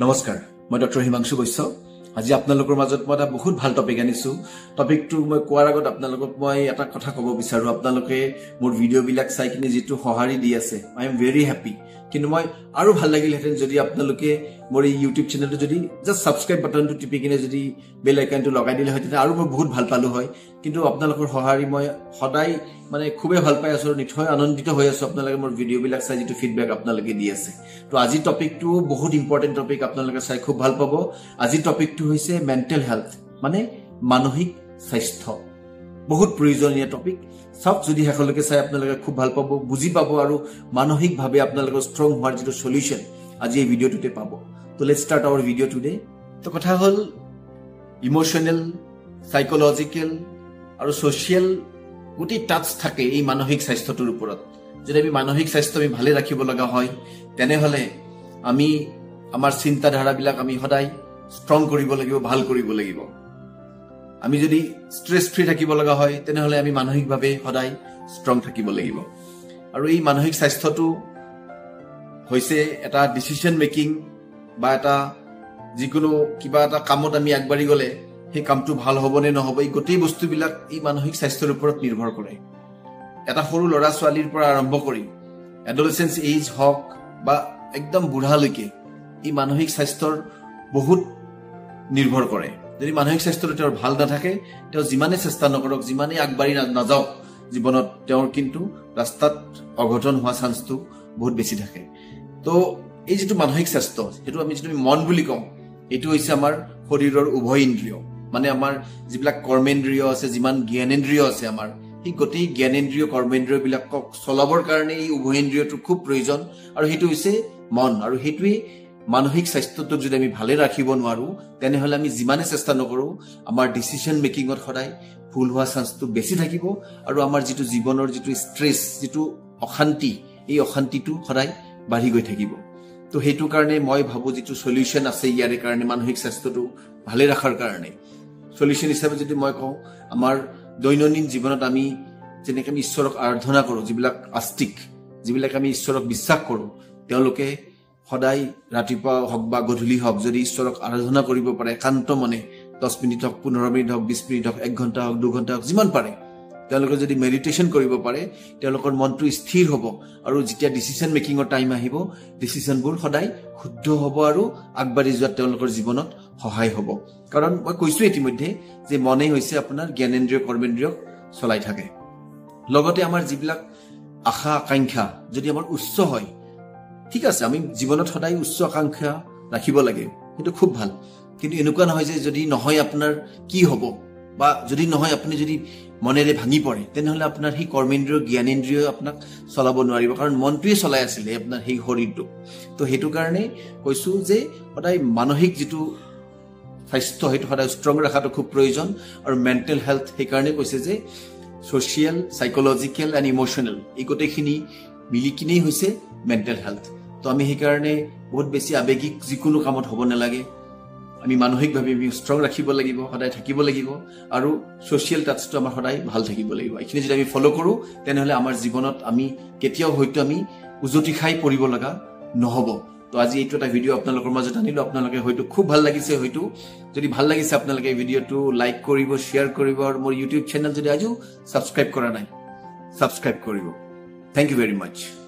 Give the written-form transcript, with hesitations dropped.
নমস্কাৰ, মই ডক্টৰ হিমাংশু বৈশ্য। আজি আপোনালোকৰ মাজত মই এটা বহুত ভাল টপিক আনিছোঁ। টপিকটো মই কোৱাৰ আগত আপোনালোকক মই এটা কথা ক'ব বিচাৰোঁ। আপোনালোকে মোৰ ভিডিঅ'বিলাক চাই কিনে যিটো সঁহাৰি দি আছে, I am very happy. কিন্তু মই আৰু ভাল লাগিলহেঁতেন যদি আপোনালোকে মোৰ এই ইউটিউব চেনেলটো যদি জাষ্ট ছাবস্ক্ৰাইব বাটনটো টিপি কিনে যদি বেল আইকনটো লগাই দিলে হয়, তেতিয়া আৰু মই বহুত ভাল পালোঁ হয়। কিন্তু আপোনালোকৰ সঁহাৰি মই সদায় মানে খুবেই ভাল পাই আছোঁ আৰু নিশ্চয় আনন্দিত হৈ আছোঁ আপোনালোকে মোৰ ভিডিঅ'বিলাক চাই যিটো ফিডবেক আপোনালোকে দি আছে। তো আজিৰ টপিকটো বহুত ইম্পৰ্টেণ্ট টপিক, আপোনালোকে চাই খুব ভাল পাব। আজিৰ টপিকটো হৈছে মেণ্টেল হেল্থ, মানে মানসিক স্বাস্থ্য। বহুত প্ৰয়োজনীয় টপিক। চাওক, যদি শেষলৈকে চাই আপোনালোকে খুব ভাল পাব, বুজি পাব আৰু মানসিকভাৱে আপোনালোকৰ ষ্ট্ৰং হোৱাৰ যিটো চলিউশ্যন আজি এই ভিডিঅ'টোতে পাব। তো let's start our video today. তো কথা হ'ল ইম'শ্যনেল, চাইকলজিকেল আৰু ছ'চিয়েল গোটেই টাচ থাকে এই মানসিক স্বাস্থ্যটোৰ ওপৰত। যদি আমি মানসিক স্বাস্থ্য আমি ভালে ৰাখিব লগা হয়, তেনেহ'লে আমি আমাৰ চিন্তাধাৰাবিলাক আমি সদায় ষ্ট্ৰং কৰিব লাগিব, ভাল কৰিব লাগিব। আমি যদি ষ্ট্ৰেছ ফ্ৰী থাকিব লগা হয়, তেনেহ'লে আমি মানসিকভাৱে সদায় ষ্ট্ৰং থাকিব লাগিব। আৰু এই মানসিক স্বাস্থ্যটো হৈছে এটা ডিচিশ্যন মেকিং বা এটা যিকোনো কিবা এটা কামত আমি আগবাঢ়ি গ'লে সেই কামটো ভাল হ'ব নে নহ'ব, এই গোটেই বস্তুবিলাক এই মানসিক স্বাস্থ্যৰ ওপৰত নিৰ্ভৰ কৰে। এটা সৰু ল'ৰা ছোৱালীৰ পৰা আৰম্ভ কৰি এডলেচেঞ্চ এইজ হওক বা একদম বুঢ়ালৈকে এই মানসিক স্বাস্থ্যৰ বহুত নিৰ্ভৰ কৰে। যদি মানসিক স্বাস্থ্যটো তেওঁৰ ভাল নাথাকে, তেওঁ যিমানে চেষ্টা নকৰক, যিমানেই আগবাঢ়ি নাযাওক জীৱনত, তেওঁৰ কিন্তু ৰাস্তাত অঘটন হোৱা চান্সটো বহুত বেছি থাকে। তো এই যিটো মানসিক স্বাস্থ্য, সেইটো আমি যিটো মন বুলি কওঁ, এইটো হৈছে আমাৰ শৰীৰৰ উভয় ইন্দ্ৰিয়, মানে আমাৰ যিবিলাক কৰ্মেন্দ্ৰিয় আছে, যিমান জ্ঞানেন্দ্ৰিয় আছে আমাৰ, সেই গোটেই জ্ঞানেন্দ্ৰিয় কৰ্মেন্দ্ৰিয়বিলাকক চলাবৰ কাৰণে এই উভয় ইন্দ্ৰিয়টোৰ খুব প্ৰয়োজন। আৰু সেইটো হৈছে মন। আৰু সেইটোৱেই মানসিক স্বাস্থ্যটোক যদি আমি ভালে ৰাখিব নোৱাৰোঁ, তেনেহ'লে আমি যিমানে চেষ্টা নকৰোঁ, আমাৰ ডিচিশ্যন মেকিঙত সদায় ভুল হোৱা চান্সটো বেছি থাকিব আৰু আমাৰ যিটো জীৱনৰ যিটো ষ্ট্ৰেছ, যিটো অশান্তি, এই অশান্তিটো সদায় বাঢ়ি গৈ থাকিব। তো সেইটো কাৰণে মই ভাবোঁ যিটো চলিউশ্যন আছে ইয়াৰে কাৰণে, মানসিক স্বাস্থ্যটো ভালে ৰখাৰ কাৰণে চলিউশ্যন হিচাপে যদি মই কওঁ, আমাৰ দৈনন্দিন জীৱনত আমি যেনেকৈ আমি ঈশ্বৰক আৰাধনা কৰোঁ, যিবিলাক আস্তিক, যিবিলাক আমি ঈশ্বৰক বিশ্বাস কৰোঁ, তেওঁলোকে সদায় ৰাতিপুৱা হওক বা গধূলি হওক যদি ঈশ্বৰক আৰাধনা কৰিব পাৰে একান্ত মনে, 10 মিনিট হওক, 15 মিনিট হওক, 20 মিনিট হওক, 1 ঘণ্টা হওক, 2 ঘণ্টা হওক, যিমান পাৰে তেওঁলোকে যদি মেডিটেশ্যন কৰিব পাৰে, তেওঁলোকৰ মনটো স্থিৰ হ'ব আৰু যেতিয়া ডিচিশ্যন মেকিঙৰ টাইম আহিব, ডিচিশ্যনবোৰ সদায় শুদ্ধ হ'ব আৰু আগবাঢ়ি যোৱাত তেওঁলোকৰ জীৱনত সহায় হ'ব। কাৰণ মই কৈছোঁ ইতিমধ্যে যে মনেই হৈছে আপোনাৰ জ্ঞানেন্দ্ৰিয় কৰ্মেন্দ্ৰিয়ক চলাই থাকে। লগতে আমাৰ যিবিলাক আশা আকাংক্ষা যদি আমাৰ উচ্চ হয়, ঠিক আছে, আমি জীৱনত সদায় উচ্চ আকাংক্ষা ৰাখিব লাগে, সেইটো খুব ভাল। কিন্তু এনেকুৱা নহয় যে যদি নহয় আপোনাৰ কি হ'ব, বা যদি নহয় আপুনি যদি মনেৰে ভাঙি পৰে, তেনেহ'লে আপোনাৰ সেই কৰ্মেন্দ্ৰিয় জ্ঞানেন্দ্ৰিয় আপোনাক চলাব নোৱাৰিব, কাৰণ মনটোৱে চলাই আছিলে আপোনাৰ সেই শৰীৰটোক। তো সেইটো কাৰণে কৈছোঁ যে সদায় মানসিক যিটো স্বাস্থ্য, সেইটো সদায় ষ্ট্ৰং ৰখাটো খুব প্ৰয়োজন। আৰু মেণ্টেল হেল্থ সেইকাৰণে কৈছে যে ছ'চিয়েল, চাইকলজিকেল এণ্ড ইম'শ্যনেল, এই গোটেইখিনি মিলি কিনেই হৈছে মেণ্টেল হেল্থ। তো আমি সেইকাৰণে বহুত বেছি আৱেগিক যিকোনো কামত হ'ব নালাগে, আমি মানসিকভাৱে আমি ষ্ট্ৰং ৰাখিব লাগিব, সদায় থাকিব লাগিব আৰু ছ'চিয়েল টাচটো আমাৰ সদায় ভাল থাকিব লাগিব। এইখিনি যদি আমি ফ'ল' কৰোঁ, তেনেহ'লে আমাৰ জীৱনত আমি কেতিয়াও হয়তো আমি উজতি খাই পৰিব লগা নহ'ব। তো আজি এইটো এটা ভিডিঅ' আপোনালোকৰ মাজত আনিলোঁ, আপোনালোকে হয়তো খুব ভাল লাগিছে। হয়তো যদি ভাল লাগিছে আপোনালোকে এই ভিডিঅ'টো লাইক কৰিব, শ্বেয়াৰ কৰিব আৰু মোৰ ইউটিউব চেনেল যদি আজিও ছাবস্ক্ৰাইব কৰা নাই, ছাবস্ক্ৰাইব কৰিব। Thank you very much.